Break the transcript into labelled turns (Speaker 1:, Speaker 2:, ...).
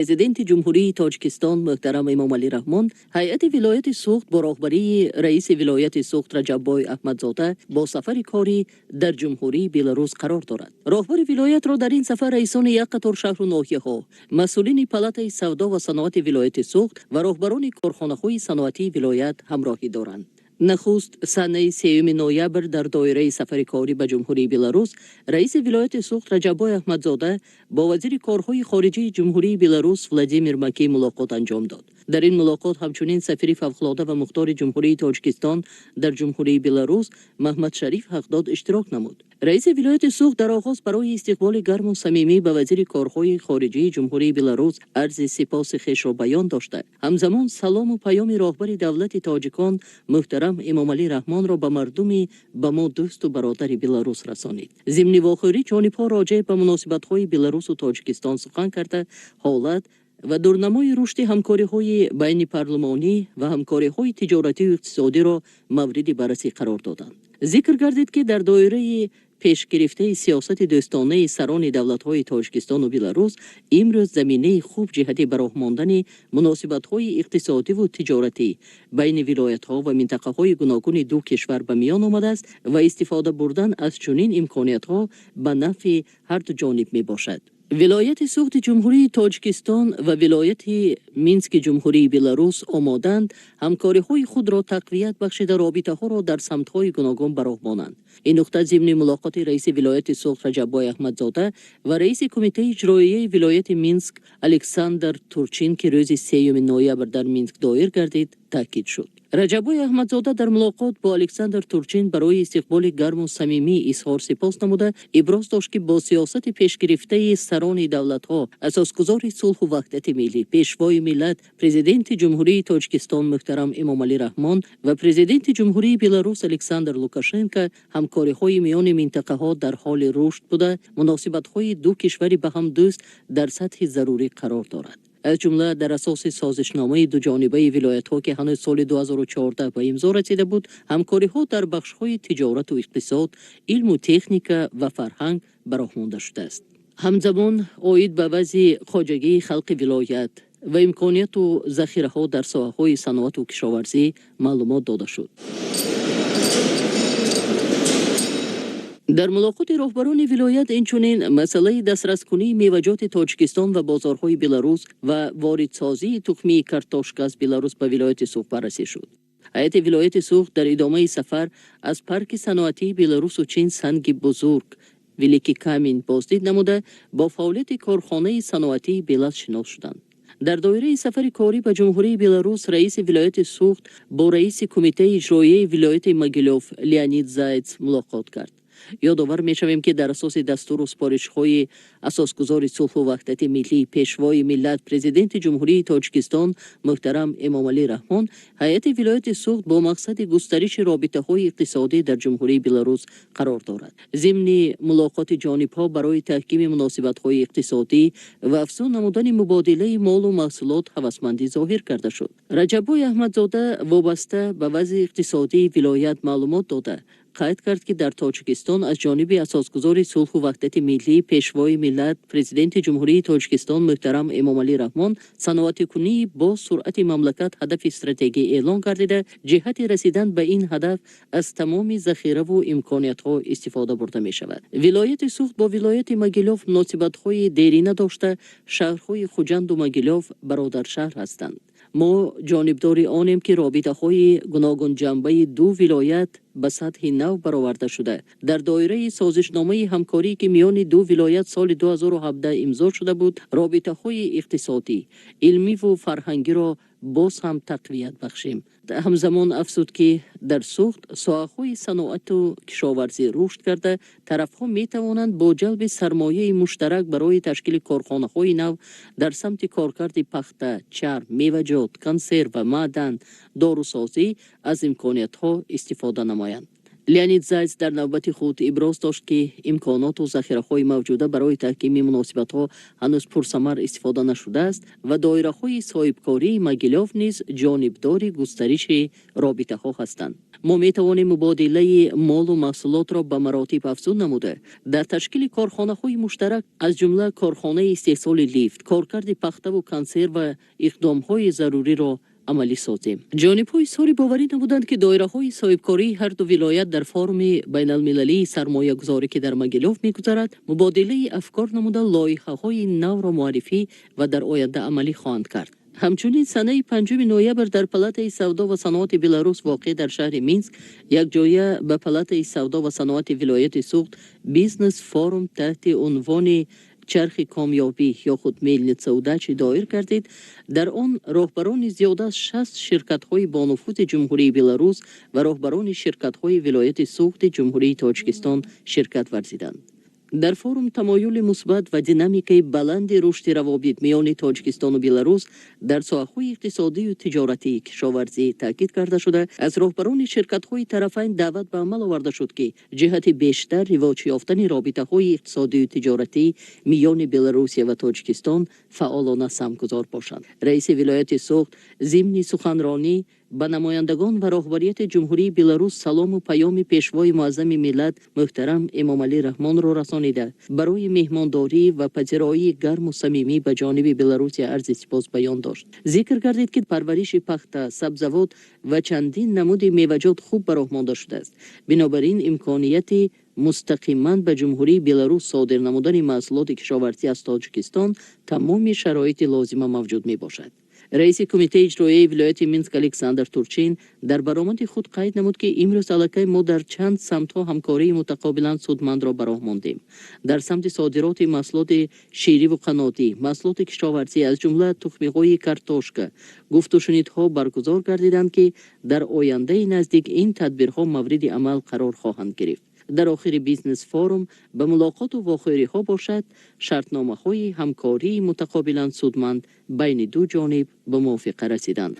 Speaker 1: Президенти Ҷумҳурии Тоҷикистон муҳтарам Эмомалӣ Раҳмон ҳайати вилояти Суғд бо роҳбарии раиси вилояти Суғд Раҷаббой Аҳмадзода бо сафари корӣ дар Ҷумҳурии Беларус қарор дорад. Роҳбари вилоятро дар ин сафар раисони як қатор шаҳру ноҳияҳо, масъулини Палатаи савдо ва саноати вилояти Суғд ва роҳбарони корхонаҳои саноатии вилоят ҳамроҳӣ доранд. Нахуст, санаи 3 ноябр дар доираи сафари корӣ ба Ҷумҳурии Беларус раиси вилояти Суғд Раҷаббой Аҳмадзода бо вазири корҳои хориҷии Ҷумҳурии Беларус Владимир Макей мулоқот анҷом дод. Дар ин мулоқот ҳамчунин сафири фавқулода ва мухтори Ҷумҳурии Тоҷикистон дар Ҷумҳурии Беларус Маҳмадшариф Ҳақдод иштирок намуд. Раиси вилояти Суғд дар оғоз барои истиқболи гарму самимӣ ба вазири корҳои хориҷии Ҷумҳурии Беларус арзи сипоси хешро баён дошта, ҳамзамон салому паёми роҳбари давлати тоҷикон муҳтарам Эмомалӣ Раҳмонро ба мардуми ба мо дӯсту бародари Беларус расонид. Зимни вохӯрӣ ҷонибҳо роҷеъ ба муносибатҳои Беларусу Тоҷикистон сухан карда, ҳолат ва дурнамои рушди ҳамкориҳои байнипарлумонӣ ва ҳамкориҳои тиҷоратию иқтисодиро мавриди баррасӣ қарор доданд. Зикр гардид, ки дар доираи пешгирифтаи сиёсати дӯстонаи сарони давлатҳои Тоҷикистону Беларус имрӯз заминаи хуб ҷиҳати ба роҳ мондани муносибатҳои иқтисодиву тиҷоратӣ байни вилоятҳо ва минтақаҳои гуногуни ду кишвар ба миён омадааст ва истифода бурдан аз чунин имкониятҳо ба нафъи ҳарду ҷониб мебошад. Вилояти Суғди Ҷумҳурии Тоҷикистон ва вилояти Мински Ҷумҳурии Беларус омодаанд ҳамкориҳои худро тақвият бахшида, робитаҳоро дар самтҳои гуногун ба роҳ монанд. Ин нуқта зимни мулоқоти раиси вилояти Суғд Раҷаббой Аҳмадзода ва раиси Кумитаи иҷроияи вилояти Минск Александр Турчин, ки рӯзи 3 ноябр дар Минск доир гардид, таъкид шуд. Раҷаббой Аҳмадзода дар мулоқот бо Александр Турчин барои истиқболи гарму самимӣ изҳор сипос намуда, иброз дошт, ки бо сиёсати пешгирифтаи сарони давлатҳо, асосгузори сулҳу ваҳдати миллӣ, Пешвои миллат, Президенти Ҷумҳурии Тоҷикистон муҳтарам Эмомалӣ Раҳмон ва Президенти Ҷумҳурии Беларус Александр Лукашенко ҳамкориҳои миёни минтақаҳо дар ҳоли рушд буда, муносибатҳои ду кишвари ба ҳам дӯст дар сатҳи зарурӣ қарор дорад. Аз ҷумла, дар асоси созишномаи дуҷонибаи вилоятҳо, ки ҳанӯз соли 2014 ба имзо расида буд, ҳамкориҳо дар бахшҳои тиҷорату иқтисод, илму техника ва фарҳанг ба роҳ монда шудааст. Ҳамзамон, оид ба вазъи хоҷагии халқи вилоят ва имконияту захираҳо дар соҳаҳои саноату кишоварзӣ маълумот дода шуд. Дар мулоқоти роҳбарони вилоят инчунин масъалаи дастраскунии меваҷоти Тоҷикистон ва бозорҳои Беларус ва воридсозии тухмии картошка аз Беларус ба вилояти Суғд баррасӣ шуд. Ҳайати вилояти Суғд дар идомаи сафар аз парки саноатии Беларусу Чин Санги бузург, Великий Камень, боздид намуда, бо фаъолияти корхонаи саноатии Белаз шинос шуданд. Дар доираи сафари корӣ ба Ҷумҳурии Беларус раиси вилояти Суғд бо раиси Кумитаи иҷроияи вилояти Могилёв Леонид Заяц мулоқот кард. Ёдовар мешавем, ки дар асоси дастуру супоришҳои асосгузори сулҳу ваҳдати миллӣ, Пешвои миллат, Президенти Ҷумҳурии Тоҷикистон муҳтарам Эмомалӣ Раҳмон ҳайати вилояти Суғд бо мақсади густариши робитаҳои иқтисодӣ дар Ҷумҳурии Беларус қарор дорад. Зимни мулоқоти ҷонибҳо барои таҳкими муносибатҳои иқтисодӣ ва афзун намудани мубодилаи молу маҳсулот ҳавасмандӣ зоҳир карда шуд. Раҷаббой Аҳмадзода вобаста ба вазъи иқтисодии вилоят маълумот дода, қайд кард, ки дар Тоҷикистон аз ҷониби асосгузори сулҳу ваҳдати миллӣ, Пешвои миллат, Президенти Ҷумҳурии Тоҷикистон муҳтарам Эмомалӣ Раҳмон саноатикунии бо суръати мамлакат ҳадафи стратегӣ эълон гардида, ҷиҳати расидан ба ин ҳадаф аз тамоми захираву имкониятҳо истифода бурда мешавад. Вилояти Суғд бо вилояти Могилёв муносибатҳои дерина дошта, шаҳрҳои Хуҷанду Могилёв бародаршаҳр ҳастанд. Мо ҷонибдори онем, ки робитаҳои гуногунҷанбаи ду вилоят ба сатҳи нав бароварда шуда, дар доираи созишномаи ҳамкорӣ, ки миёни ду вилоят соли 2017 имзо шуда буд, робитаҳои иқтисодӣ, илмиву фарҳангиро боз ҳам тақвият бахшем. Ҳамзамон афзуд, ки дар Суғд соҳаҳои саноату кишоварзӣ рушд карда, тарафҳо метавонанд бо ҷалби сармояи муштарак барои ташкили корхонаҳои нав дар самти коркарди пахта, чарм, меваҷот, консерва, маъдан, дорусозӣ аз имкониятҳо истифода намоянд. Леонид Заяц дар навбати худ иброз дошт, ки имконоту захираҳои мавҷуда барои таҳкими муносибатҳо ҳанӯз пурсамар истифода нашудааст ва доираҳои соҳибкории Могилёв низ ҷонибдори густариши робитаҳо ҳастанд. Мо метавонем мубодилаи молу маҳсулотро ба маротиб афзун намуда, дар ташкили корхонаҳои муштарак, аз ҷумла корхонаи истеҳсоли лифт, коркарди пахтаву консерва, иқдомҳои заруриро амалӣ созем. Ҷонибҳо изҳори боварӣ намуданд, ки доираҳои соҳибкории ҳарду вилоят дар форуми байналмилалии сармоягузорӣ, ки дар Могилёв мегузарад, мубодилаи афкор намуда, лоиҳаҳои навро муаррифӣ ва дар оянда амалӣ хоҳанд кард. Ҳамчунин санаи 5 ноябр дар Палатаи савдо ва саноати Беларус, воқеъ дар шаҳри Минск, якҷоя ба Палатаи савдо ва саноати вилояти Суғд бизнес форум таҳти унвони «Чархи комёбӣ» ё худ «Мельница удачи» доир гардид. Дар он роҳбарони зиёда аз 60 ширкатҳои бонуфузи Ҷумҳурии Беларус ва роҳбарони ширкатҳои вилояти Суғди Ҷумҳурии Тоҷикистон ширкат варзиданд. Дар форум тамоюли мусбат ва динамикаи баланди рушди равобит миёни Тоҷикистону Беларус дар соҳаҳои иқтисодию тиҷоратӣ, кишоварзӣ таъкид карда шуда, аз роҳбарони ширкатҳои тарафайн даъват ба амал оварда шуд, ки ҷиҳати бештар ривоҷ ёфтани робитаҳои иқтисодию тиҷоратӣ миёни Беларусия ва Тоҷикистон фаъолона самтгузор бошанд. Раиси вилояти Суғд зимни суханронӣ ба намояндагон ва роҳбарияти Ҷумҳурии Беларус салому паёми Пешвои муаззами миллат муҳтарам Эмомалӣ Раҳмонро расонида, барои меҳмондорӣ ва пазироии гарму самимӣ ба ҷониби Беларусия арзи сипос баён дошт. Зикр гардид, ки парвариши пахта, сабзавот ва чандин намуди меваҷот хуб ба роҳ монда шудааст. Бинобар ин имконияти мустақиман ба Ҷумҳурии Беларус содир намудани маҳсулоти кишоварзӣ аз Тоҷикистон тамоми шароити лозима мавҷуд мебошад. Раиси Кумитаи иҷроияи вилояти Минск Александр Турчин дар баромади худ қайд намуд, ки имрӯз аллакай мо дар чанд самтҳо ҳамкории мутақобилан судмандро ба роҳ мондем. Дар самти содироти маҳсулоти шириву қаннодӣ, маҳсулоти кишоварзӣ, аз ҷумла тухмиҳои картошка, гуфтушунидҳо баргузор гардиданд, ки дар ояндаи наздик ин тадбирҳо мавриди амал қарор хоҳанд гирифт. Дар охири бизнес форум ба мулоқоту вохӯриҳо бошад, шартномаҳои ҳамкории мутақобилан судманд байни ду ҷониб ба мувофиқа расиданд.